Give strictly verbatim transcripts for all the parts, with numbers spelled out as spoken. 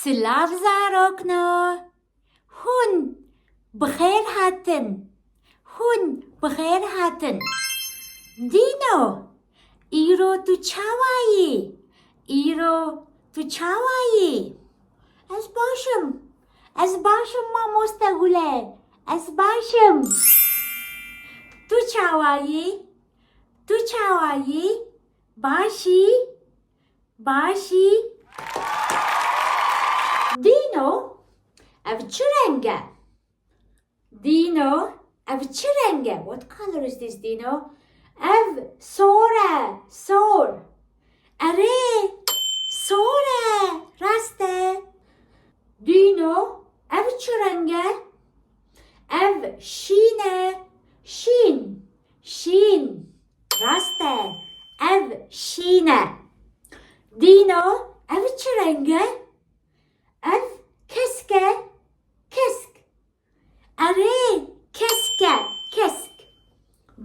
Silav zarokno. Hûn bi xêr hatin. Hûn bi xêr hatin. Dîno, îro tu çawa yî? Îro tu çawa yî? Ez baş im. Ez baş im, mamoste Gule. Ez baş im. Tu çawa yî? Tu çawa yî? Baş î? Baş î? Dîno, ev çi reng e? Dîno, ev çi reng e? What color is this, Dîno? Ev sor e, sor. Erê, sor e, rast e. Dîno, ev çi reng e? Ev şîn e, şîn, şîn. Rast e, ev şîn e. Dîno, ev çi reng e? Ev kesk e, kesk. Erê, kesk e, kesk.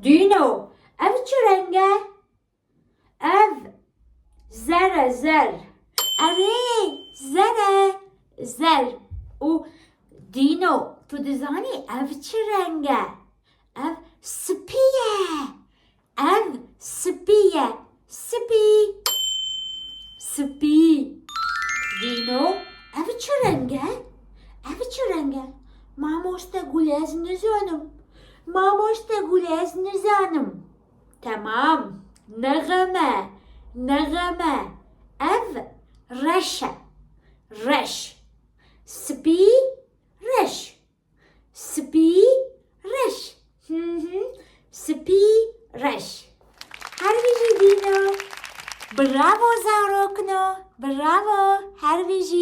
Dîno, ev çi reng e? Ev zer e, zer. Erê, zer e, zer. Û Dîno, tu dizanî ev çi reng e? Ev spî ye. Ev spî ye. Spî. Spî. Dîno, ev çi reng e? Ev çi reng e? Mamoste Gule, ez nizanim. Mamoste Gule, ez nizanim. Temam. Nexeme. Nexeme. Ev reş e. Reş. Spî, reş. Spî, reş. Hı hı. Spî, reş. Her bijî Dîno. Bravo zarokno. Bravo. Her bijî.